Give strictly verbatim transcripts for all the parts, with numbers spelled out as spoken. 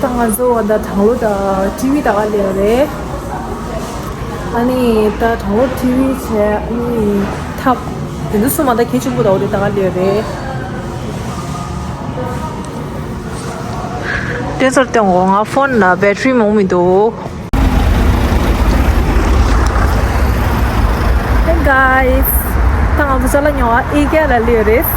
ད་ང་ཚོ་ད་གྲང་རླུང་དང་ཊི་ཝི་ད་ག་ལས་རེད། ཨ་ནི་ད་གྲང་རླུང་ཊི་ཝི་བྱས། ཨ་ནི་ཐབ་དེ་ཚོ་སུ་མ་ད་གལ་ཆེན་པོ་ད་འོ་དེ་ད་ག་ལས་རེད། དེ་ཚོར་སྟོན་གོ། ང་ཕོན་ལ་བེ་ཊི་རི་མང་མི་འདུག Hey guys, ད་ང་ཚོ་ཅ་ལག་ཉོ་བ་ཨི་ཀེ་ཡ་ལ་སླེབས་ཡོད་རེད།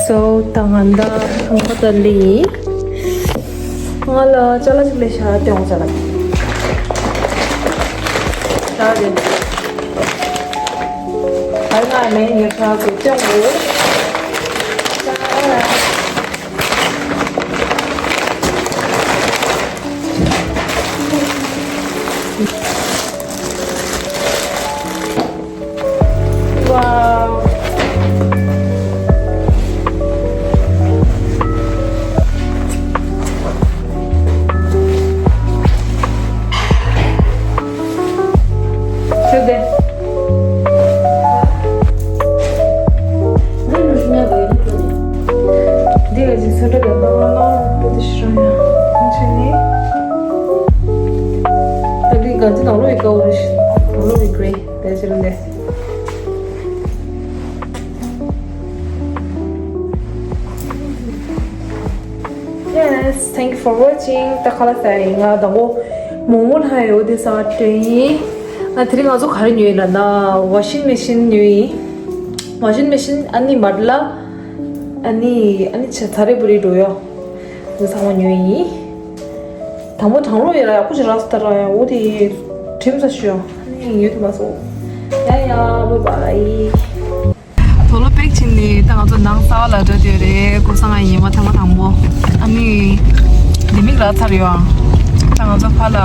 So ད་ང་ད་ཁང་པ་ད་ལི་ང་ལ་ཅ་ལག་ཅིག་ལས་ཤ་སྟོན་ཅ་ལག་ད་རེད། ད་ང་མེད་ཉེ་ཁ་ཚོ་སྟོན་གོ། Wow. འདི་ལ་ཅིག་སོ་འདྲ་ག་པ་ང་ལ་པོ་དེ་ཤི་རང་ཡ་ང་ཆེ་ནི། ད་འདི་ག་ཅི་ནང་ལོགས་ཡི་ཀ་བོ་རེ་ཤི་ནང་ལོགས་ཡི་གྲེ་དེ་ཅི་རུ་འདེ། Yes, thank you for watching. ད་ཁ་ལག་ཟ་ཡིན། ང་དང་པོ་མོག་མོག་ལྷ་ཡོད་དེ་ཟ་དྲན་ཡིན། ང་དེ་རིང་ང་ཚོ་ག་རེ་ཉོས་ཡིན་ལབ་ན། ཝ་ཤིང་མེ་ཤིན་ཉོས་ཡིན། ཝ་ཤིང་མེ་ཤིན། ཨ་ནི་མ་ལ། ཨ་ནི་ཨ་ནི་ཆ་ཚ་རེ་བུ་རི་འགྲོ་ཡོ། འདི་ཚང་མ་ཉོས་ཡིན། དང་པོ་གྲང་རླུང་ཡོད་ལ་ཡག་པོ་ཞིག་རག་སོང་ད་ར། ཡ་འོ་དེ་ཁྲིམས་ས་ཞུ་ཡ། ཨ་ནི་ཡོད་དུ་མ་སོང་། ཡ་ཡ། བའི་བའི། དུག་ལོག་པེག་བྱས་ནས་ད་ང་ཚོ་ནང་གསར་པ་ལ་འགྲོ་འདོད་རེད། ཀོ་ས་ང་ཉི་མ་ཐེངས་མ་དང་པོ། ཨ་ནི་ལྡེ་མིག་རག་ཚར་ཡོད་ཨ། ད་ང་ཚོ་ཕར་ལ།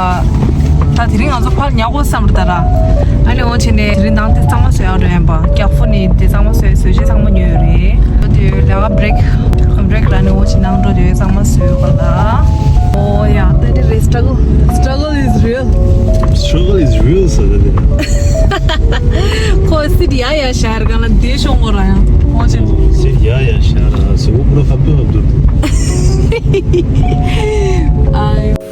ད་དེ་རིང་ང་ཚོ་ཕར་ཉལ་དགོས་བསམ་རེད་ད་ར། ཨ་ནི་འོ་བྱས་ནས་དེ་རིང་ནང་དེ་གཙང་མ་བཟོ་ཡག་འགྲོ་ཡིན་པ། རྒྱག་ཕོ་ནི་དེ་གཙང་མ་བཟོས། བཟོ་བྱེད་ཚང་མ་ཉོས་ཡོད་རེད། འགྲོ་འདོད་ལས་ཀ་བྷི་རེག་བྷི་རེག་རག་ནས་འོ་བྱས་ནང་འགྲོ་འདོད་གཙང་མ་བཟོས་ག་ལ། ཨོ་ཡ། ད་དེ་རེད། Struggle, struggle is real. Struggle is real ཟེར་ཏེ། ཁོ་སི་ཏི་ཡ་ཡ་ཤར་ག་ལ་དེ་ཤོང་གོ་ར་ཡང་ཁོང་ཆེན་པོ། སི་ཏི་ཡ་ཡ་ཤར་སི་འོ་པུ་ར་ཁ་ཏུ་ཁ་ཏུ། ཨ།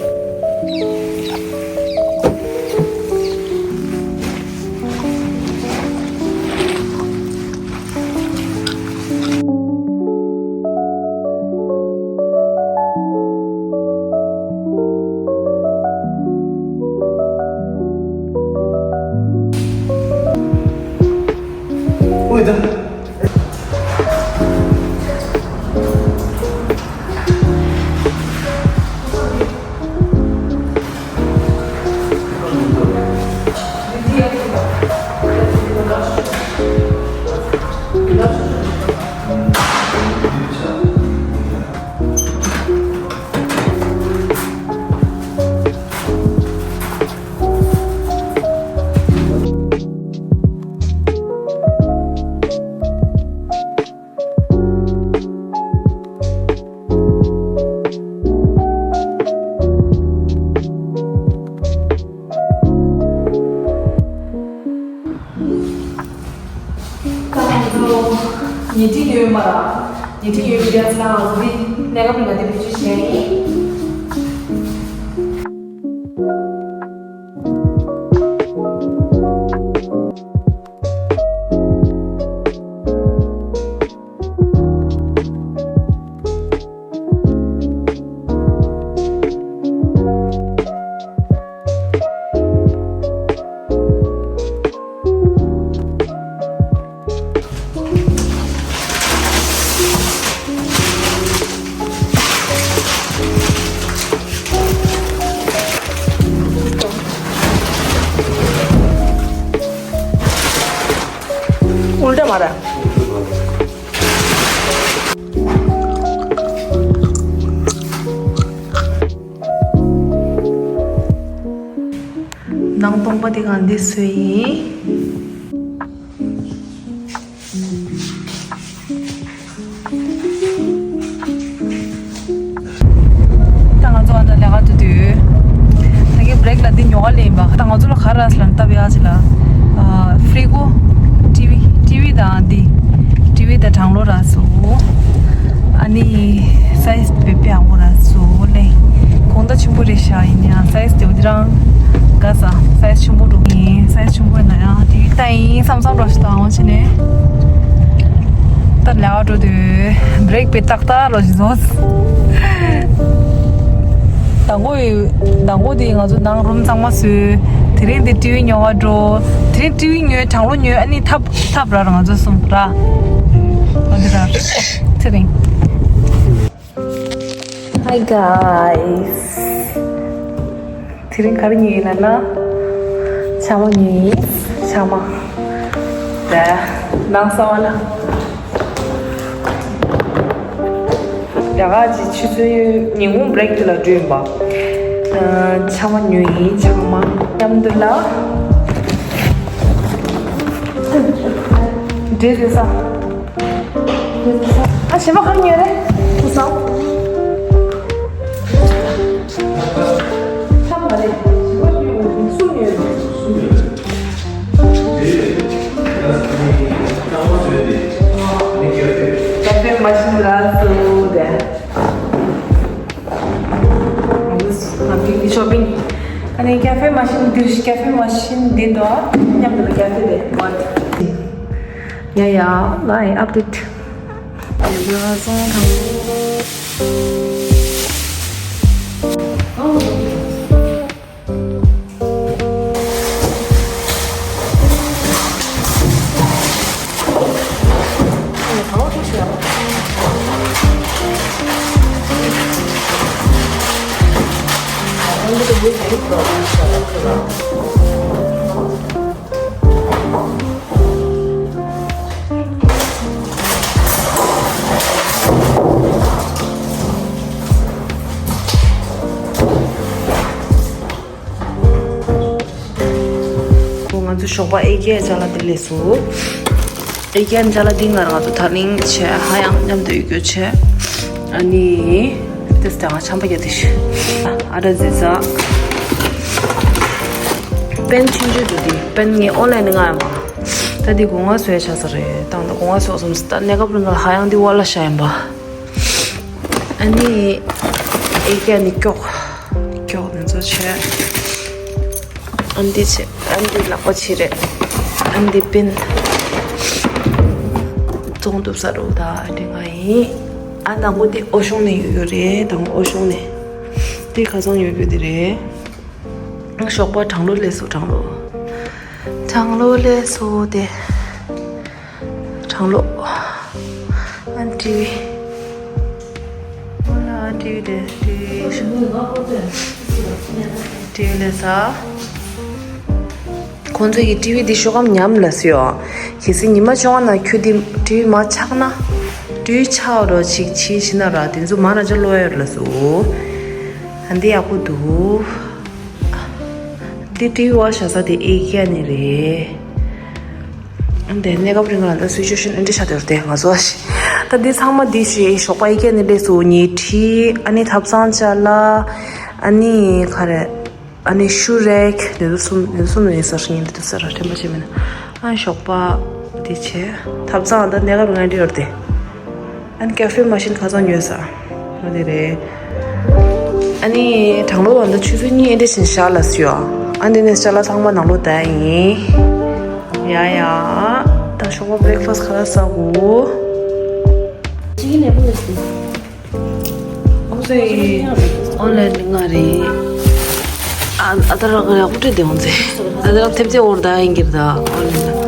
ཉལ་ཁྲི་ཡོད་མ་ར། ཉལ་ཁྲི་ཡོད་མི་ར་ཚ་ང་ཚོ་འདི་གནས་སྐབས་ལ་ང་འདི་བེད་སྤྱོད་བྱས་ཡིན། उल्टा मारा। ནང་སྟོང་པ་དེ་གང་འདི་སུ་ཡིན། ད་ང་ཚོ་ཨ་ད་ལས་ཀ་འགྲོ་དུས། ད་གིན་བྷི་རེག་ལ་འདི་ཉོ་ག་ལེན་པ། ད་ང་ཚོ་ལ་ག་རེ་རག་སོང་ལབ་ན་ལྟ་བ་ཡག་ཅིག་ལ། ཨ་ཧྥི་རི་གོ། ཊི་ཝི། ཊི་ཝི་དང་འདི། ཊི་ཝི་དང་གྲང་གློག་རག་སོང་། ཨ་ནི་སའི་ཛི་དཔེ་དཔེ་ཡག་པོ་རག་སོང་ལེ། གོང་ད་ཆེན་པོ་རེད་ཤག་ཡིན་ཡང་སའི་ཛི་དེ་འོ་དེ་རང་དགའ་ས། སའི་ཛི་ཆེན་པོ་འགྲོ་གི་ཡིན། སའི་ཛི་ཆེན་པོ་ཡིན་ན་ཡང་དེ་ལྟ་ཡིན་བསམ་བསམ་འགྲོ་ཞིག་དང་བྱས་ནས། ད་ལས་ཀ་འགྲོ་དུས་བྷི་རེག་དཔེ་ཏག་ཏག་རོ་ཞིག་བཟོ། དང་པོ་ཡི་དང་པོ་དེ་ང་ཚོ་ནང་རུམ་ཚང་མ་བཟོས། དེ་རིང་དེ་ཊི་ཝི་ཉོ་བ་འགྲོ། དེ་རིང་ཊི་ཝི་ཉོས། གྲང་གློག་ཉོས། ཨ་ནི་ཐབ་ཐབ་ར་ར་ང་ཚོ་གསུམ་ར། ཨ་འདི་ར་དེ་རིང་། Hi guys. དེ་རིང་ག་རེ་ཉོས་ཡིན་ལབ་ན། ཆང་མ་ཉོས་ཡིན། ཆང་མ། དེ་ནང་གསང་བ་ལ། ད་ག་ཅིག་ཆུ་ཚོད་ཉིན་གུང་བྷི་རེག་དེ་ལ་འགྲོ་ཡིན་པ། ཨ་ཆང་མ་ཉོས་ཡིན། ཆང་མ་མཉམ་དུ་ལ། འབྲས་རེད་ས། ཨ་གཞན་པ་གང་ཉོས་རེད། ཁུ་སང་། ཁམ་མ་རེད། གཞན་པ་ཉོས་རེད། སུ་ཉོས་རེད། ཀ་ཧྥེ་མ་ཤིན་རག་སོང་དེ། ང་ཚོ་ང་ཚོའི་ཤོ་པིང་། ཨ་ནི་ཀ་ཧྥེ་མ་ཤིན་འདིར། ཀ་ཧྥེ་མ་ཤིན་འདི་དང་མཉམ་དུ་ཀ་ཧྥེ་དེ་མ། ཡ་ཡ། ལའི་ཨབ་ཌེཊ། ང་ཚོ་ཞོགས་པ་ཨེ་ཀེ་ཅ་ལག་དེ་ལས་སུ། ཨེ་ཀེ་ཅ་ལག་དེ་ང་རང་ཚོ་དར་ལིང་བྱས། ཧ་ཡང་མཉམ་དུ་ཡོད་རྒྱུ་བྱས། ཨ་ནི། དེ་ལྟ་ང་ཆམ་པ་རྒྱག་དེ་ཤི། ཨ་ད་ཟི་ཟ། པེན་ཆུང་ཆུང་འདུག་དེ། པེན་ངས་ཨོན་ལན་ནས་མངགས་ཡོང་བ། ད་དེ་སྒོ་ང་བཟོས་ཆགས་ས་རེད། ད་ད་སྒོ་ང་བཟོས་སོང་། ད་གནས་སྐབས་རིང་ལ་ཧ་ཡང་དེ་བ་ལ་ཤ་ཡིན་པ། ཨ་ནི། ཨེ་ཀེ་ནི་ཀྱོག་ཀྱོག་ནི་ཚོ་བྱས། ཨ་འདི་བྱས། ཨ་འདི་ལག་པ་ཕྱི་རེད། ཨ་འདི་པིན། བཙོང་ཐུབ་ས་རུ་ད་འདི་ང་ཡིན། ཨ་དང་པོ་འདི་ཨོ་ཤོང་ནས་ཡོད་ཡོད་རེད། དང་ཨོ་ཤོང་ནས། འདི་ཁ་སང་ཡོད་རྒྱུ་འདི་རེད། ཞོགས་པ་གྲང་གློག་སླེབས་སོང་། གྲང་གློག་གྲང་གློག་སླེབས་སོང་དེ། གྲང་གློག་ཨ་ཊི་ཝི། ཨ་ཊི་ཝི་དེ་ཊི་ཝི། ཊི་ཝི་ལས་ས། ཁོང་ཚོ་གི་ཊི་ཝི་འདི་ཤོག་སྒམ་ཉམས་ལ་སུ་ཡོད། གལ་སྲིད་ཉི་མ་བཅོ་ལྔ་ནང་ཁྱོད་འདི་ཊི་ཝི་མ་ཆག་ན། ཊི་ཝི་ཆག་རོགས་ཅིག་བྱེད་ཤི་ན་ར་དེ་ཚོ་མ་ར་ཅོ་ལོ་ཡར་ལ་སུ། ཨ་འདི་ཡག་པོ་འདུག་འདི་ཊི་ཝི་བ་བཞག་ས་དེ་ཨེ་ཀེ་ནི་རེད། འདི་གནས་སྐབས་རིང་ལ་ད་སི་ཅུ་ཨེ་ཤན་འདི་འདྲ་ཆགས་བསྡད་རེད་དེ་ང་ཚོ་ཨ་ཤི། ད་འདི་ཚང་མ་འདི་ཞིག་ཞོགས་པ་ཨེ་ཀེ་ནི་སླེབས་སོང་། ཉལ་ཁྲི། ཨ་ནི་ཐབ་ཚང་ཅ་ལག་ཨ་ནི་ག་རེ། ཨ་ནི་ཤུ་རེག་འདི་ཚོ་གསུམ། འདི་ཚོ་གསུམ་ནས་ཡིན་ས་ཤི། ངས་འདི་ཚོ་ས་ར་དྲན་པ་བྱས་མེད་ན། ཨ་ཞོགས་པ་འདི་བྱས། ཐབ་ཚང་ད་གནས་སྐབས་རིང་ལ་འདི་ཡོད་རེད་དེ། ཨ་ནི་ཀ་ཧྥེ་མ་ཤིན་ཁ་སང་ཉོས་ས། འོ་དེ་རེད། ཨ་ནི་གྲང་གློག་བ་འདི་ཆུ་ཚོད་གཉིས་འདི་བཞིན་ཤར་ལ་སུ་ཡོད། ཨ་འདི་ནས་ཅ་ལག་ཚང་མ་ནང་ལོགས་བསྡད་ཡིན། ཡ་ཡ། ད་ཞོགས་པ་བྷི་རེག་ཕ་སི་ག་རེ་ཟ་དགོས། ཁོ་ཚོའི་ཨོན་ལན་ལྔ་རེད། ཨ་ཨ་ད་ར་ག་ཡག་པོ་སྤྲད་དེ་འོང་ཚེ། ཨ་ད་ར་ཐེབས་ཚེ་འོར་ད་ཡིན་གྱིར་ད་ཨོན་ལན།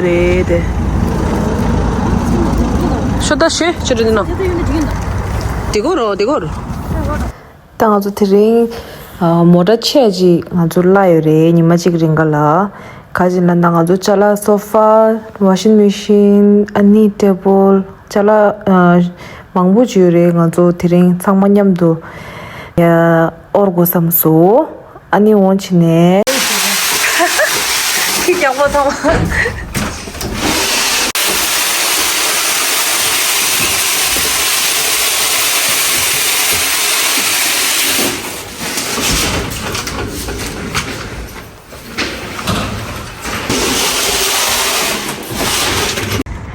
རེད་དེ། ཤོ་ད་ཤེ་ཅི་རེད་ན། དེ་གོ་རོ་དེ་གོ་རོ། ད་ང་ཚོ་དེ་རིང་ཨ་མོ་ཊ་ཆེ་ཅིག་ང་ཚོ་གླ་ཡོད་རེད། ཉི་མ་གཅིག་རིང་ག་ལ། ག་ཅིག་ལ་ན་ང་ཚོ་ཅ་ལག་སོ་ཕ། ཝ་ཤིང་མེ་ཤིན། ཨ་ནི་ཊེ་བལ། ཅ་ལག་ཨ་མང་པོ་ཅིག་ཡོད་རེད། ང་ཚོ་དེ་རིང་ཚང་མ་མཉམ་དུ་ཡ་དབོར་དགོས་བསམ་སོང་། ཨ་ནི་འོང་ཕྱིན་ནས། ཁྱི་རྒྱག་པ་ཐོང་།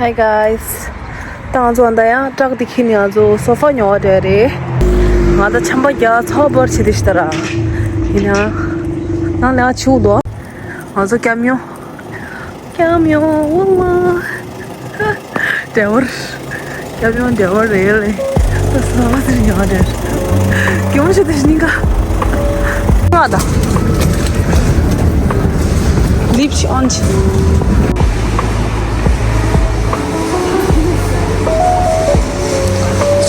Hi guys. ད་ང་ཚོ་ཨ་ད་ཡང་ཏྲག་དེ་ཁྱེར་ནས་ང་ཚོ་སོ་ཕ་ཉོ་བ་འགྲོ་རེད། ང་ད་ཆམ་པ་རྒྱག་ཚ་བ་འབར་བྱེད་དེ་ཤི་ད་ར། ཡིན་ན། ནང་ལ་ཆུ་འདུག་ང་ཚོ་ཀྱམ་ཉོ། ཀྱམ་ཉོ་ཝང་ཝང་། འདྲ་བར། ཀྱམ་ཉོ་འདྲ་བར་རེད་ལེ། ད་སོ་ཕ་ཟེར་ཉོ་བ་འགྲོ། ཀྱམ་ཆུ་དེ་ཤི་ནི་ག་ང་ད། ལིབ་ཆི་ཨོན་ཆི།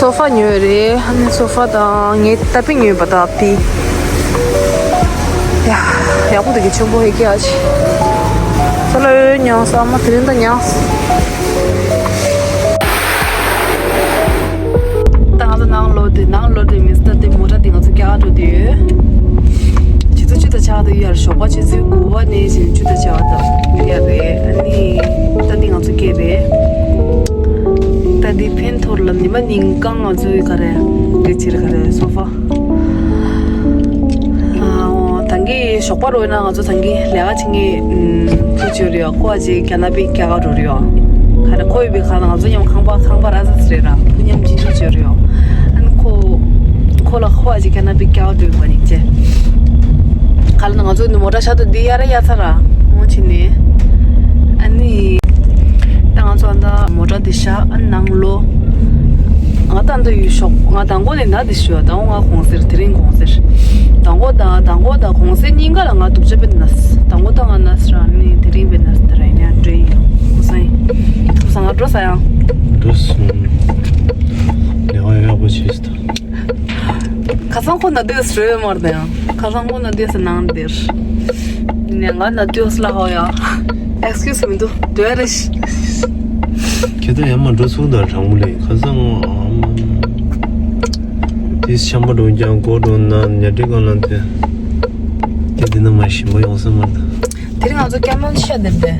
སོ་ཕ་ཉོས་རེད། ཨ་ནི་སོ་ཕ་དང་ངའི་ཏ་པི་ཉོས་པ་དང་པི། ཡ། ཡག་པོ་འདུག་གི་ཆེན་པོ་ཧེ་གི་ཨ་ཆི། ས་ལ་ཡོད་ཉང་ས་མ་དེ་རིང་ད་ཉང་། ད་ང་ཚོ་ནང་ལོག་དུས་ནང་ལོག་དུས་མི་སྟ་དེ་མོ་ཊ་དེ་ང་ཚོ་རྒྱག་འགྲོ་དུས་ཡོད། ཆུ་ཚོད་བཅུ་དང་ཕྱེད་དུ་ཡར་ཞོགས་པ་ཆུ་ཚོད་དགུ་པ་ནས་བཞིན་བཅུ་དང་ཕྱེད་དུ་ཡར་རེད། ཨ་ནི་ད་འདི་ང་ཚོ་སྐད་རེད། ད་འདི་ཕན་ཐོག་ལ་ཉི་མ་ཉིན་གང་ང་ཚོའི་ག་རེ་འདི་ཕྱིར་ག་རེ་སོ་ཕ། ཨ་འོ་ད་གིན་ཞོགས་པ་རོལ་ན་ང་ཚོ་ད་གིན་ལས་ཀ་བྱེད་མཁན་ཕྲུ་གུ་ཡོད་རེད་ཡ། ཁོ་ཨ་ཅེ་ཁེ་ན་པི་རྒྱག་ག་འགྲོ་རེད་ཡ། ག་རེ་ཁོ་ཡོད་པའི་ཁ་ན་ང་ཚོ་མཉམ་ཁང་པ་ཁང་པ་ར་ས་ས་རེད་ར། ཁོ་མཉམ་གཅིག་མཇུག་བྱོས་རེད་ཡ། ཨ་ནི་ཁོ་ཁོ་ལ་ཁོ་ཨ་ཅེ་ཁེ་ན་པི་རྒྱག་འགྲོ་བ་ནི་ཅེ། ག་ལ་ན་ང་ཚོ་ནི་མོ་ཊ་ཤ་ཏོ་འདི་ཡ་ར་ཡ་ཚ་ར་འོང་ཕྱིན་ནས། ཨ་ནི་ད་ང་ཚོ་ཨ་ད་མོ་ཊ་འདི་ཤ་ཨ་ནང་ལོ། ང་ད་འདི་ཡུལ་ཤོག་ང་དང་གོ་ནས་ན་འདི་ཤོ་དང་ང་གོང་སེར་དེ་རིང་གོང་སེར། དང་གོ་དང་དང་གོ་དང་གོང་སེར་གཉིས་ཀ་ལ་ང་སྡུག་ཅག་པའི་ནས། དང་གོ་དང་ང་ནས་ར་ནི་དེ་རིང་པའི་ནས་དེ་ར་ཡིན་ཡང་འདྲེ་ཡིན་ཡང་ཁུ་སང་ཡིན། ཁུ་སང་ང་འགྲོ་ས་ཡང་། འགྲོ་སོང་། ལས་ཀ་ཡག་པོ་བྱས་སོང་། ཁ་སང་ཁོ་ན་དེ་སྲོས་མར་དེ་ཡང་། ཁ་སང་ཁོ་ན་དེ་ས་ནང་དེར། ནས་ང་ན་དེ་སླ་ཧོ་ཡ། Excuse me དུ་དོ་རེ་ཤི། ཁྱེད་ད་ཡར་མར་འགྲོ་ཚུགས་དང་དྲང་མོ་ལས་ཁ་སང་ཨམ། དེ་ཤམ་པ་འགྲོ་ཀྱང་སྒོ་འགྲོ་ན་ཉ་སྒྲིག་གང་ལ་དེ། དེ་འདི་ན་མ་ཞིམ་པོ་ཡོང་ས་མ་རེད། དེ་རིང་ང་ཚོ་ཀྱང་ལོན་ཤ་འདེབས་དེ།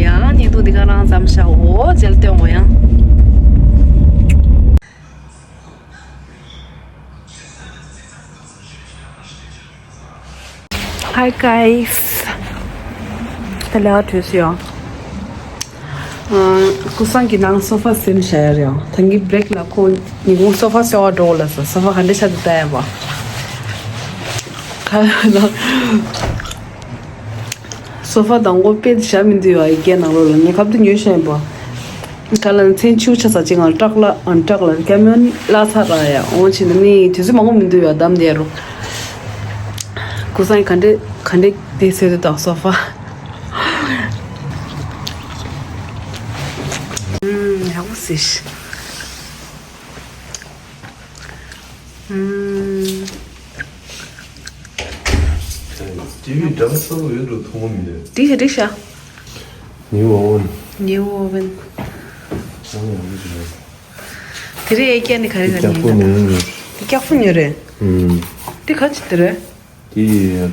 ཡང་ཉིན་ཐོ་འདི་ག་རང་ཙམ་ཤ་འོ་ཇལ་སྟོན་འོ་ཡང་། Hi guys. ད་ལས་ཀ་གྲོལ་སོང་། ཨ། ཀུ་སང་གི་ནང་སོ་ཕ་སེམས་བྱ་ཡ་རེད། ད་གིན་བྷི་རེག་ལ་ཁོ་ཉིན་གུང་སོ་ཕ་སེ་བ་འགྲོ་ལ་སོ་སོ་ཕ་ག་འདྲ་ཆགས་འདུག་ལྟ་ཡ་བ། ཁ་ལ། སོ་ཕ་དང་པོ་དཔེ་བཞག་མི་འདུག་ཡ། ཡི་གེ་ནང་ལོགས་ལ་ངས་ཁབ་ཏུ་ཉོས་བཞག་ཡིན་པ། ག་ལ་མཚན་ཆུ་ཆ་ས་ཅིག་ང་ཏྲག་ལ་ཨ་ཏྲག་ལ་ཀ་མེན་ལ་ཚ་ར་ཡ། འོང་ཕྱིན་ནི་དུས་ཚོད་མང་པོ་མི་འདུག་ཡ། གདམ་བསྡད་རུ། ཀུ་སང་ག་འདྲ་ག་འདྲ་དེ་སེ་དུ་དང་སོ་ཕ། ཨུམ། ཡག་པོ་ཟེར། ཨུམ། ཊི་ཝི་འདྲ་པོ་ཚ་པོ་ཡོད་འགྲོ་མཐོང་གི་མི་འདུག་འགྲིག་ཤག་འགྲིག་ཤག New oven. New oven. ཨང་ཡང་མི་འགྲིག་རེད། དེ་རིང་ཨེ་ཀྱ་ནི་ག་རེ་ག་རེ་སྐྱག་པོ་ཉོས་རེད། ཉོས་རེད། དེ་སྐྱག་པོ་ཉོས་རེད། ཨུམ། དེ་ག་ཅི་དེ་རེད། དེ་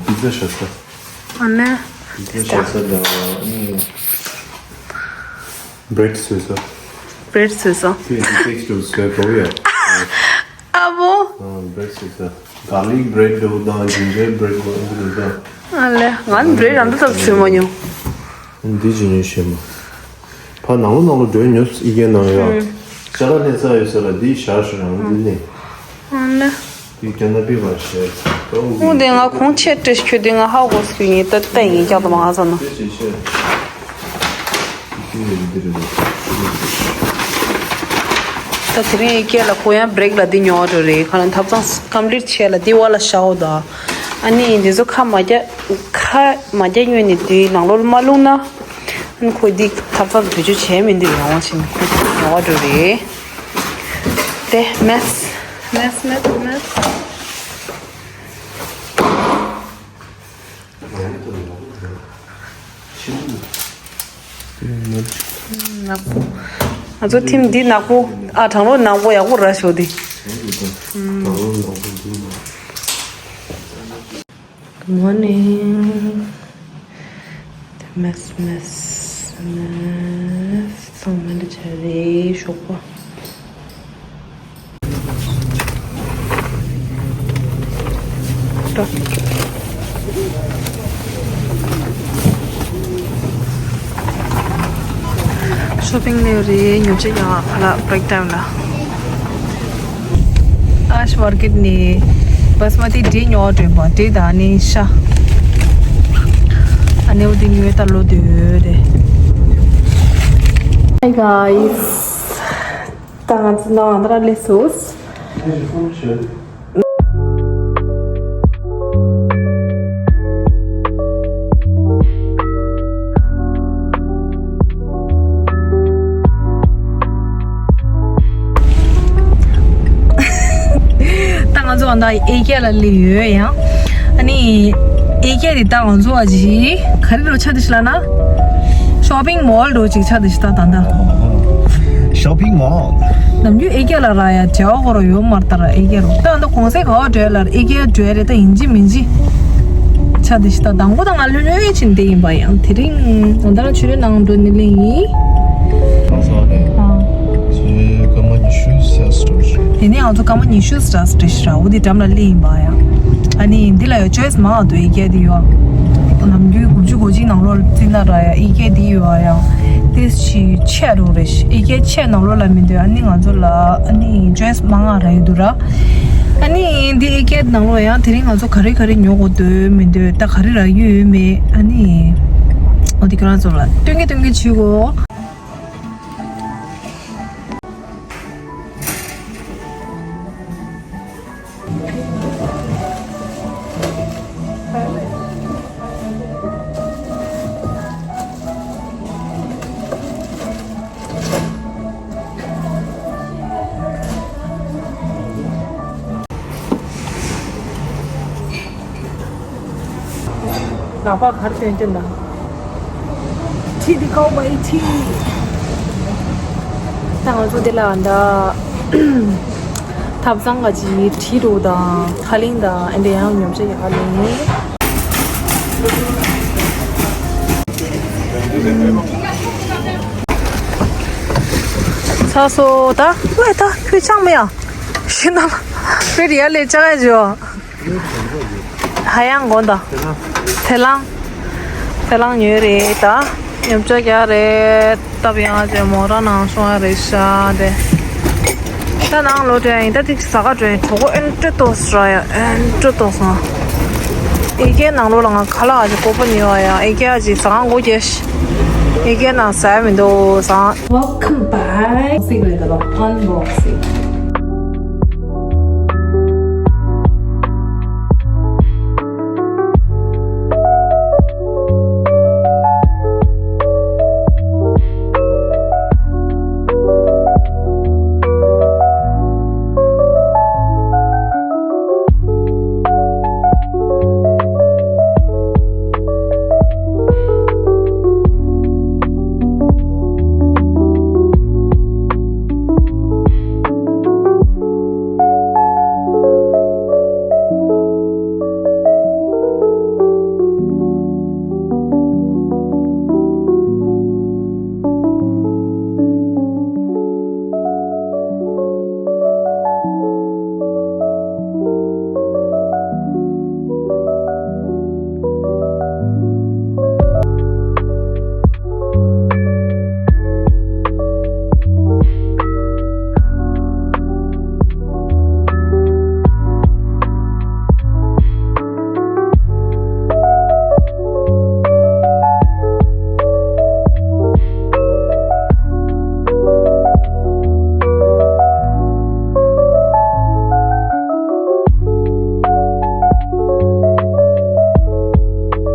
པི་ཛ་ཤ་ཚ། ཨ་ནི། པི་ཛ་ཤ་ཚ་དང་ཨ་ནི། བྷི་རེད་བཟོས་ས། བྷི་རེད་བཟོས་ས། དེ་དེ་ཊེག་སི་ཊར་བཟོས་གོ་ཡ། ཨ་བོ། ཨ་བྷི་རེད་བཟོས་ས། གར་ལིག་བྷི་རེད་འདྲ་བོ་དང་ཇིན་ཇར་བྷི་རེད་འདྲ་བོ་འདུག་ད། ཨ་ལེ། ང་ནི་བྷི་རེད་རང་འདི་ཙམ་བཟོས་མ་མྱོང་། འདི་ཅི་ཉོས་ཤེས་མ། ཕ་ནང་ལོ་ནང་ལོ་སྒྲོན་ཉོས་ཨི་ཀའི་ནང་ཡོད། ཨུམ། ཅ་ལག་ལྷན་ས་ཡོད་ས་ལ་འདི་ཞར་ཞུ་རང་འདི་ནས། ཨ་ནི། དེ་ཀ་ན་པི་བ་ཤེར། ཨོ་དེ་ང་ཁོང་ཆེ་ཏྲེ་ཁྱོད་དེ་ང་ཧ་གོ་སི་ངེ་ད་ལྟ་ཡིན་ཀྱག་ད་མ་ང་ས་ན། དེ་ཅི་ཤེར། དེ་ཡིན་འདི་རེད། ད་དེ་རིང་ཡི་གེ་ལ་ཁོ་ཡང་བྷི་རེག་ལ་འདི་ཉོ་བ་འགྲོ་རེད། ཁ་ལ་ཐབ་ཚང་ཀམ་པི་ལིཊ་བྱས་ལ་འདི་བ་ལ་ཤའོ་ད། ཨ་ནི་འདི་ཚོ་ཁ་མ་རྒྱ་ཁ་མ་རྒྱ་ཉོས་ནས་འདི་ནང་ལོགས་མ་བླུགས་ན། ཨ་ནི་ཁོས་འདི་ཐབ་ཚང་དུ་བེད་སྤྱོད་བྱས་མི་འདུག་ཡང་བ་ཕྱིན་ཁོས་ཉོ་བ་འགྲོ་རེད། དེ་མེས། མེད་མེད་མེད། ནག་པོ། ང་ཚོ་ཐིམ་འདི་ནག་པོ། ཨ་གྲང་རླུང་ནག་པོ་ཡག་པོ་ར་ཞོ་འདི། Good morning. མེད་མེད་མེད། ཚང་མ་འདི་བྱ་རེད་ཞོགས་པ། ཤོ་པིང་ལས་རེད། ཉོ་ཆ་ཡང་ཁ་ལག་break time ལ། ཨ་ཤ་མར་ཀེ་ཊི་ནས་བཱ་སི་མ་ཏི་འབྲས་ཉོ་བ་འགྲོ་ཡིན་པ། འབྲས་དང་ནི་ཤ། ཨ་ནེའུ་དེ་ཉོས་ད་ལོ་དུས་རེད། Hi guys. ད་ང་ཚོ་ནང་ཨ་འདྲ་སླེབས་སོང་། ད་ང་ཚོ་ཨ་འདྲ་ཨེ་ཀེ་ལ་སླེབས་ཡོད་ཡང་། ཨ་ནི་ཨེ་ཀེ་དེ་ད་ང་ཚོ་ཨ་ཅི་ག་རེ་རོ་ཆ་དེ་ཤི་ལ་ན། Shopping mall འགྲོ་ཅིག་ཆ་དེ་ཤི་ད་ད་ད། Shopping mall. ནམ་རྒྱུན་ཨེ་ཀེ་ལ་ར་ཡ་བྱ་བ་ཁོ་ར་ཡོད་མར་ད་ར་ཨེ་ཀེ་རོ། ད་ད་གོང་སེ་ག་བ་འགྲོ་ལ་ཨེ་ཀེ་འགྲོ་རེ་ད་ཡིན་ཅི་མིན་ཅི་ཆ་དེ་ཤི་ད། དང་པོ་ད་ང་ལྷོད་ལྷོད་ཕྱིན་དེ་ཡིན་པ་ཡང་། དེ་རིང་ང་ད་ར་ཆུ་རེ་ནང་འགྲོ་ནི་ལེ་ཡིན། ཨ་ས་རེད། ཨ་ཅེ་སྐར་མ་ཉི་ཤུ་ཟ་སྟོར། དེ་ནས་ང་ཚོ་སྐར་མ་ཉི་ཤུ་ཟ་སྟོར་ཤི་ར། འོ་དེ་འགྲམ་ལ་སླེབས་ཡིན་པ་ཡང་། ཨ་ནི་འདི་ལ་ཡོད་choice མང་འདུག་ཨེ་ཀེ་དེ་ཡོད། ནམ་རྒྱུན་དགུ་བཅུ་གོ་གཅིག་ནང་ལོགས་ལ་བརྩིས་ན་ར་ཡ་ཨེ་ཀེ་དེ་ཡོད་ཡང་། དེ་ཞིག་ཆེ་རུ་རེད་ཤི། ཨེ་ཀེ་ཆེ་ནང་ལོགས་ལ་མི་འདུག་ཨ་ནི་ང་ཚོ་ལ་ཨ་ནི་choice མང་ང་ར་ཡོད་འདུག་ར། ཨ་ནི་འདི་ཨེ་ཀེ་ནང་ལོགས་ཡང་དེ་རིང་ང་ཚོ་ག་རེ་ག་རེ་ཉོ་དགོས་འདུག་མི་འདུག་ད་ག་རེ་རག་ཡོད་ཡོད་མེད། ཨ་ནི་འོ་དེ་ཁྱོད་རང་ཚོ་ལ་སྟོན་གི་སྟོན་གི་བྱེད་གོ། ལག་པ་གར་སྟོན་ཅན་དང་། ཁྲིད་དེ་ཁའོ་བའི་ཁྲིད། ད་ང་ཚོ་དེ་ལ་འདྲ། ཐབ་ཚང་ག་ཅི་ཁྲིད་རུ་དང་ཐ་ལིང་དང་ཨེ་འདྲ་ཡང་ཉོ་ཆ་ཡག་ལེ། ཚ་སོ་ད་ལོས་ད་ཁུལ་ཆང་མེ་ཡ། ཤི་ན་ཕེ་རི་ཡ་ལེ་ཅག་ཡ་ཇོ། ཧ་ཡང་གོ་ད། ཚེ་ལང་། ཚེ་ལང་ཉོས་རེད་ད། ཉོ་ཆ་རྒྱག་རེད། སྟབས་ཡང་ཅེ་མོ་ར་ནང་སོང་ཡ་རེད་ཤ་དེ། ད་ནང་ལོ་དྲན་ཡིན་ད་ཐིག་ས་ག་དྲན་གྲོགས་པོ་ཨེན་ཏྲེ་ཏོ་སི་ར་ཡ་ཨེན་ཏྲེ་ཏོ་སི་ང་། ཨེ་ཀེ་ནང་ལོ་ལ་ང་ཁ་ལག་ཨ་ཅེ་ཀོ་པ་ཉོས་བ་ཡ་ཨེ་ཀེ་ཨ་ཅེ་ཟ་ཁང་སྒོ་རྒྱག་ཤ། ཨེ་ཀེ་ནང་ཟ་ཡ་མི་འདུག་ཟ་ཁང་། Welcome back. Unboxing རེད་ད་ལོ་unboxing.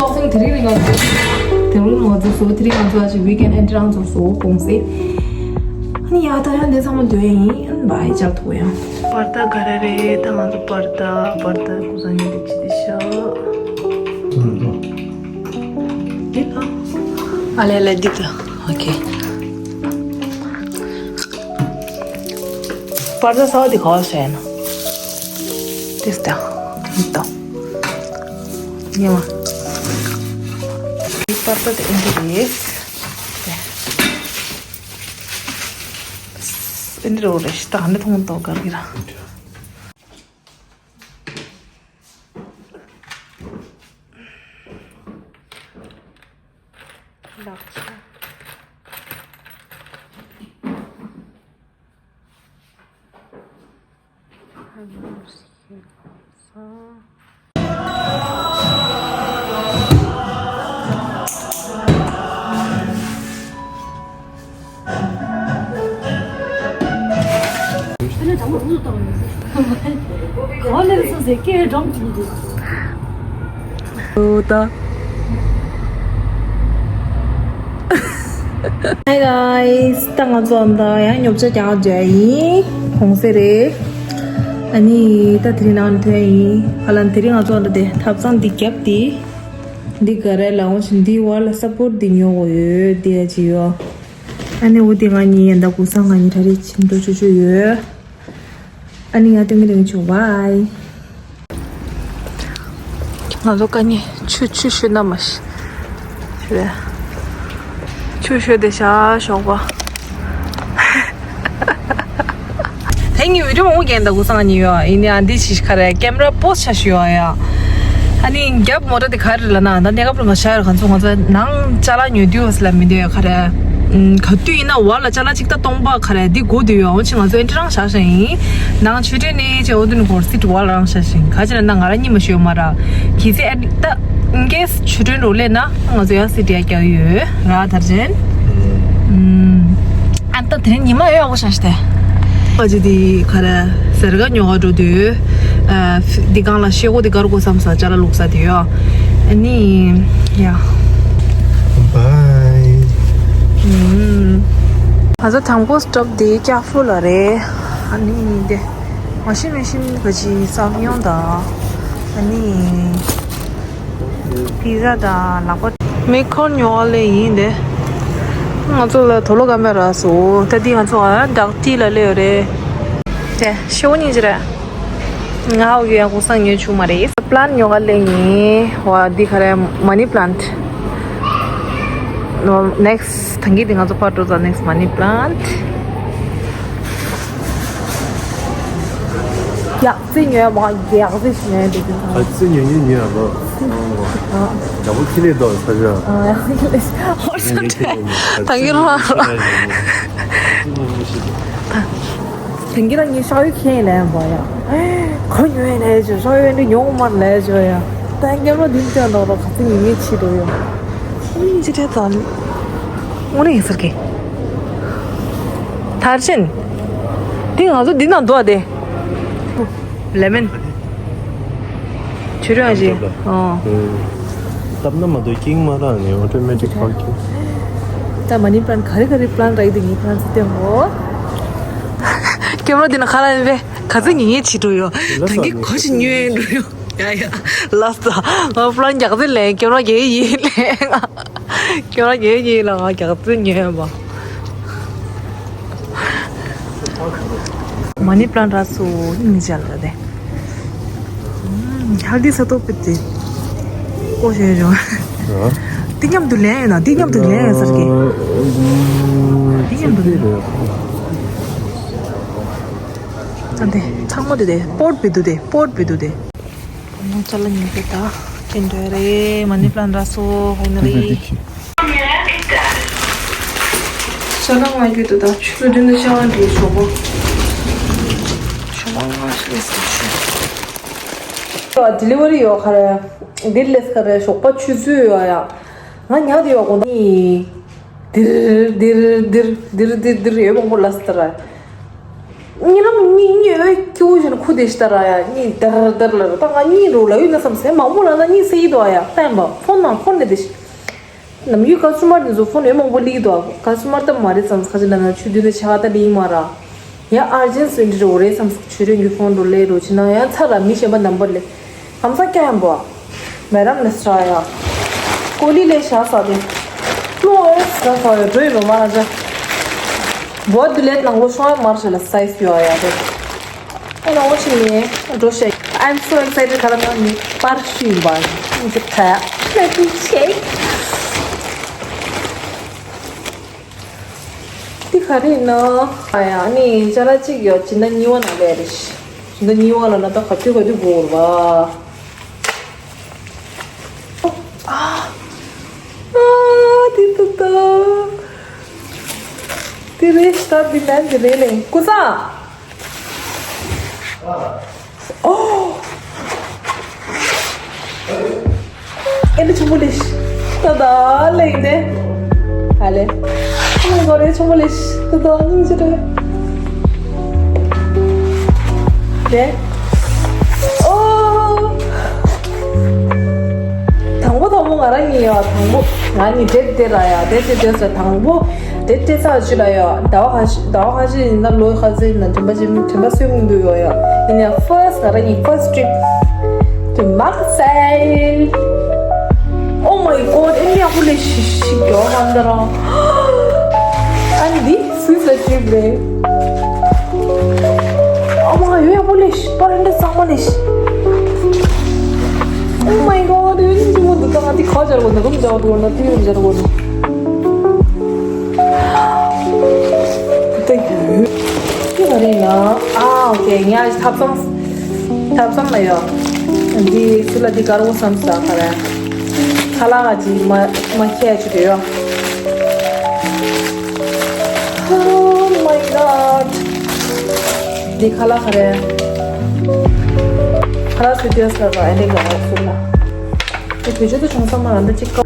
Unboxing དེ་རིང་ང་ཚོ་དེ་རིང་ང་ཚོ་སོ་དེ་རིང་ང་ཚོ་ཨ་ཅེ་weekend ཨེ་འདྲ་ང་ཚོ་སོ་གོང་སེ། ནི་ཡ་ད་ཡང་འདི་ཚང་མ་འདོད་ཡིན་བའི་ཅག་ཐུག་ཡང་། པར་ད་ག་རེ་རེད། ད་ང་ཚོ་པར་ད་པར་ད་ཀུ་ས་ཉི་དེ་ཅི་དེ་ཤ། འདི་ད། ཨ་ལེ་ལེ་འདི་ད། ཨོ་ཁེ། པར་ད་ས་བ་དེ་ག་བ་ཟེར་ན། དེ་ད། འདི་ད། ཉེ་བ། པར་ད་དེ་འདི་རེད། ཨིན་རོ་རེ་ཤི་ཏང་ནི་ཐོང་ཏོ་གར་གི་ར། ལག་ཆ། ཧ་ལོ་ཤི་ས། Hi guys, ད་ང་ཚོ་ཨམ་ད་ཡང་ཉོ་ཆ་རྒྱག་འཇལ་ཡིན། གོང་སེ་རེད། ཨ་ནི་ད་དེ་རིང་ནང་ཐོན་ཡིན། ཧ་ལམ་དེ་རིང་ང་ཚོ་ཨམ་ད་དེ་ཐབ་ཚང་འདི་རྒྱབ་དེ། འདི་ག་རེ་ལ་འོང་ཞིང་འདི་བར་ལ་ས་པོར་འདི་ཉོ་གོ་ཡོད་དེ་ཡ་ཅི་ཡོད། ཨ་ནི་འོ་དེ་ང་གཉིས་ཡན་ད་གུ་ས་ང་གཉིས་གྲ་རེ་ཕྱིན་འགྲོ་ཆུ་ཆུ་ཡོད། ཨ་ནི་ང་སྟོན་གི་རིང་ཆུ་བའི། ང་ཚོ་ཀ་ནི་ཆུ་ཆུ་ཤུ་ན་མ་ཤི། ཆུ་རེད། ཆུ་ཤུ་དེ་ཤ་ཞོག་པ། ད་ངས་བི་ཌིའོ་མང་པོ་བརྒྱབ་འདུག་གུ་སང་ཉི་ཡོ་ཡིན་ནའང་འདི་ཞིག་ག་རེ་ཀེམ་ར་པོ་སི་ཆ་ཞུ་ཡོད་ཡ། ཨ་ནི་རྒྱབ་མོ་ཊ་དེ་ག་རེ་ལ་ན་ད་གནས་སྐབས་ལ་ང་ཤ་ཡོད་ག་ཚོད་ང་ཚོ་ནང་ཅ་ལག་ཉོ་དུས་ལ་མི་འདོད་ཡ་ག་རེ། ག་དུས་ཡིན་ན་བར་ལ་ཅ་ལག་གཅིག་ད་སྟོང་པ་ག་རེ་འདི་དགོས་དུས་ཡོད་འོ་ཅི་ང་ཚོ་ཨེ་འདྲ་རང་བཞག་ཤ་ཡིན། ནང་ཆུ་ཊེན་ནས་ཅེ་འོ་དུ་ནི་གོར་སི་ཊི་བར་ལ་རང་བཞག་ཤ་ཡིན་ག་ཅི་ན་ན་ང་ར་གཉིས་མ་ཞུ་ཡོད་མ་ར། གི་ཚེ་ཨེ་ད་ཨིན་ཀེ་སི་ཆུ་ཊེན་རོ་ལས་ན། ང་ཚོ་ཡང་སི་ཊི་ཡ་རྒྱག་ཡོད་ར་དར་ཅན། ཨ་ད་དེ་རིང་ཉི་མ་ཡོད་ཡག་པོ་ཤ་ཤ་སྟེ། ཨ་ཅི་དེ་ག་རེ་ཟེར་ག་ཉོ་ག་འགྲོ་དུས། ཨ་འདི་གང་ལ་ཤེལ་སྒོ་དེ་གར་དགོས་བསམ་ས་ཅ་ལག་བླུགས་ས་དེ་ཡོད། ཨ་ནི་ཡ། Bye. ང་ཚོ་དང་པོ་སི་ཊོབ་དེ་ཀྱ་ཧྥུ་ལ་རེད། ཨ་ནི་དེ་མ་ཤི་མི་ཤི་མི་ག་ཅི་ས་ཡོང་ད། ཨ་ནི། པི་ཛ་དང་ལག་པ། མེ་འཁོར་ཉོ་བ་ལས་ཡིན་ཏེ། ང་ཚོ་ལ་དོ་ལོ་ག་མེད་ར་སོ། ད་འདི་ང་ཚོ་ཨ་ཌག་ཊི་ལ་སླེབས་ཡོད་རེད། དེ་ཤེའུ་གཉིས་ཅི་རེད། ང་ཧའོ་གི་ཡང་གུང་སེང་ཉོས་བྱུང་མ་རེད། པི་ལན་ཊི་ཉོ་ག་སླེབས་ཡིན། བ་འདི་ག་རེ་མ་ནི་པི་ལན་ཊི། ནེག་སི་ཊི་ཐང་གི་འདི་ང་ཚོ་ཕར་འགྲོ་ཙང་ནེག་སི་ཊི་མ་ནི་པི་ལན་ཊི། ཡག་རྩེ་ཉོས་མ་ཡག་རྩེ་ཞིག་ཉོས་འདུག་ཅིང་ཨ་ཙི་ཉོས་ཉོས་ཉོས་ཡག་ལོ། ཡག་པོ་ཁྱི་ལས་ཏོག་ས་ཆ། ཨ་ཡག་ཁྱི་ལས་ཧོར་ས་ཁྱི་ལས་ཏོག་ད་གི་རོ། ད་གི་ར་ངས་ཤ་ཡོད་ཁྱེད་ལས་པ་ཡ། ག་ཉོས་ལས་ཆོ་ཤ་ཡོད་འདི་ཉོ་མ་ལས་ཆོ་ཡ། ད་གི་རོ་འདི་ཅན་ཏོག་རོ་ག་ཚི་ཉོས་ཉོས་ཆི་ཏོ་ཡོ། ཨུ་ནི་ཅི་ཏེ་ཙམ། ཨུ་ནི་ཡིན་ཟེར་གི། དར་ཅན། འདི་ང་ཚོ་འདི་ན་འདུག་ཨ་དེ། ལེ་མོན། ཆུ་རོན་ཞིག་ཨོ། སྟབས་ན་མ་འདོད་ཀིང་མ་རག་ནས་ཨོ་ཊོ་མེ་ཊིག་ཕར་ཁྱེར། ད་མ་ནི་པི་ལན་ག་རེ་ག་རེ་པི་ལན་རག་དེ་ངའི་པི་ལན་ཚོ་སྟོན་གོ། ཀེམ་ར་འདི་ན་ཁ་ལ་ཡིན་པས་ག་ཚོད་ངེས་ངེས་བྱེད་འགྲོ་ཡོད་ད་གི་གོ་ཞིག་ཉོས་འགྲོ་ཡོད། ཡ་ཡ། ལགས་སོ། ང་པི་ལན་རྒྱག་ཚེ་ལན་ཀེམ་ར་རྒྱག་ཡིན་ལན། ཀེམ་ར་རྒྱག་ཡིན་ལ་ང་རྒྱག་ཚེ་ཉོས་པ། མ་ནི་པི་ལན་རག་སོ་ཡིན་མི་བྱ་ལ་དེ། ཧལ་དི་ས་ཏོག་པི་ཏི། ཀོ་ཤེ་ཇོ། འདི་མཉམ་དུ་ལེན་ཡོད་ན་འདི་མཉམ་དུ་ལེན་ཡོད་ཟེར་གི། འདི་མཉམ་དུ་ལེན། ཨ་འདི་ཚང་མ་འདི་དེ་པོར་བི་དུ་དེ་པོར་བི་དུ་དེ། ནོ་ཅ་ལ་ཉིན་པའི་ད་ཅན་འདྲ་རེད་མ་ནི་པི་ལན་རག་སོ་ཧོ་ནི་རེད། ཅ་ལག་མ་རྒྱུད་དུ་ད་ཆུ་ཚོད་བདུན་དུ་ཤ་བ་འགྲོ་ཞོག་གོ། ཤ་བ་ང་ཤི་ལས་སུ་ཆུ། ཌི་ལི་ཝ་རི་ཡོད་ག་རེ། འདིར་ལས་ག་རེ་ཞོགས་པ་ཆུ་ཚོད་ཡོད་ཡ། ང་ཉལ་དུ་ཡོད་གོ་ད། འདིར་འདིར་འདིར་འདིར་འདིར་འདིར་ཡོད་མང་པོ་ལ་སི་ཏ་ར། གཉིད་ལམ་གཉིད་གཉིད་འོད་ཀྱི་འུ་བཞིན་ཁུ་དེ་ཤི་ད་ར་ཡ་གཉིད་དར་དར་ལ་ར་ད་ང་གཉིད་རོ་ལ་ཡོད་ན་བསམ་སེ་མང་པོ་ལ་ན་གཉིད་སེ་ཡི་དོ་ཡ་བསྟན་པ་ཕོན་ནང་ཕོན་ནས་དེ་ཤི། ནམ་རྒྱུན་ཀ་སི་ཊོ་མར་དེ་ཚོ་ཕོན་ཡང་མང་པོ་སླེབས་འདུག་ཀ་སི་ཊོ་མར་ད་མ་རེད་བསམ། ཁ་ཅིག་ལབ་ན་ཆུ་དུས་ནས་ཆ་ག་ད་སླེབས་མ་ར། ཡང་ཨར་ཇེན་སི་འདྲ་རེད་བསམ། ཆུ་རིང་གི་ཕོན་འགྲོ་ལས་རོ་ཆེ་ན་ཡང་ཚ་ར་མི་གཞན་པ་ནམ་བར་ལས། ཁམ་ས་ཀྱ་ཡང་བོ། མེ་རམ་ལས་སྲ་ཡ། ཀོ་ལི་ལས་ཤ་ས་དེ། ལོ་ཨེ་སྲ་ས་ཡ་འགྲོ་ཡི་རོ་མ་ར་ཇ། བོ་དུ་ལས་ནང་ལོ་ཤོང་ཡ་མར་ཤ་ལ་སའི་སི་ཡོ་ཡ་དེ། ཨེ་ན་འོ་ཆི་ནི་འགྲོ་ཤེ། I'm so excited. ཁ་ར་ན་ནི་པར་ཤུ་ཡིན་པ། Let me check. འདི་ག་རེ་ཡིན་ན། ཨ་ཡ་ནི་ཅ་ལག་གཅིག་ཡོད། སྦྱིན་བདག་གཉིས་པ་ན་ལས་རེད། སྦྱིན་བདག་གཉིས་པ་ལ་ན་ད་ག་དུས་ག་དུས་དགོས་ར། ཨ་ཨ་དེ་ད་ད། དེ་རེད་ཤག་དེ་ནན་དེ་རེད་ལེ་ཀུ་ས། ཨོ། ཨེ་འདྲ་ཆེན་པོ་ལེ་ཤག་ད་ད་ལེ་འདི། ཨ་ལེ། ཨོ་མའི་གོ་ཌ། ཆེན་པོ་ལེ་ཤག་ད་ད་སྙིང་རྗེ་རེད། དེ། ཨོ། དང་པོ་དང་པོ་ང་རང་གཉིས་ཡ། དང་པོ་ང་གཉིས་འདྲེ་དེ་ར་ཡ། དེ་དེ་དེ་ས་དང་པོ་དེ་དེ་ས་ཅི་ལ་ཡ། ཟླ་བ་ཁ་ཤས། ཟླ་བ་ཁ་ཤས་ཡིན་ན་ལོ་ཁ་ཤས་ཡིན་ན་དྲན་པ་ཅི་དྲན་པ་གསོས་མི་འདུག་ཡོ་ཡ། ཡིན་ཡ་first ང་རང་གཉིས་first trip to Marseille. Oh my god, ཨེ་འདྲ་ཡག་པོ་ལེ་ཤག་ཡོ་ཧ་འདི་རང་། ཨ་ནི་འདི་སུའི་ས་ཅིག་རེད། ཨ་མ་ཡོད་ཡག་པོ་ལེ་ཤག་པར་འདི་གཙང་མ་ལེ་ཤག Oh my god, ཡོད་ནི་ཅི་མོ་འདུག་ད་ང་འདི་ཁ་སྦྱར་དགོས་ན་རུམ་སྦྱར་དགོས་ན་དེ་རུམ་སྦྱར་དགོས་ན། དེ་ཡོད། དེ་ག་རེ་ཡིན་ན། ཨ་ཨོ་ཁེ། ངས་ཐབ་ཚང་ཐབ་ཚང་ལ་ཡོད། འདི་སུ་ལ་འདི་དཀར་པོ་བསམ་ས་ག་རེ། ཁ་ལག་ག་ཅིག་མ་མ་ཁྱད་ཅིག་རེད་ཡོད། Oh my god. འདི་ཁ་ལག་ག་རེ། ཁ་ལག་སུ་ཏོས་ལ་ར་ཨེ་འདི་ག་རེ་སུ་ལ། དེ་བེད་སྤྱོད་དུ་བྱུང་ས་མ་ར་འདི་ཅིག་ཀ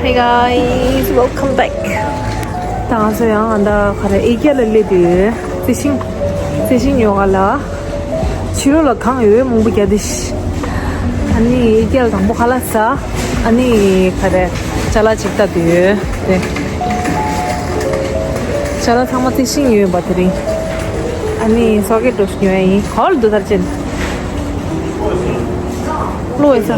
Hey guys, welcome back. ད་ང་ཚོ་ཡང་ཨ་ད་ག་རེ་ཨི་ཀེ་ལ་སླེབས་དུས་རྩི་ཤིང་རྩི་ཤིང་ཉོ་ག་ལ། ཕྱི་ལོགས་ལ་གངས་ཡོད་མང་པོ་རྒྱག་དུས། ཨ་ནི་ཨི་ཀེ་ལ་དང་པོ་ཁ་ལག་ཟ། ཨ་ནི་ག་རེ་ཅ་ལག་ཅིག་ལྟ་དུས་དེ། ཅ་ལག་ཚང་མ་རྩི་ཤིང་ཡོད་པ་དེ་རིང་། ཨ་ནི་སོ་ཀེ་ཊོས་ཉོ་ཡ་ཡིན། ག་བར་འདུག་ཐར་ཅན། བློ་ཡི་ས།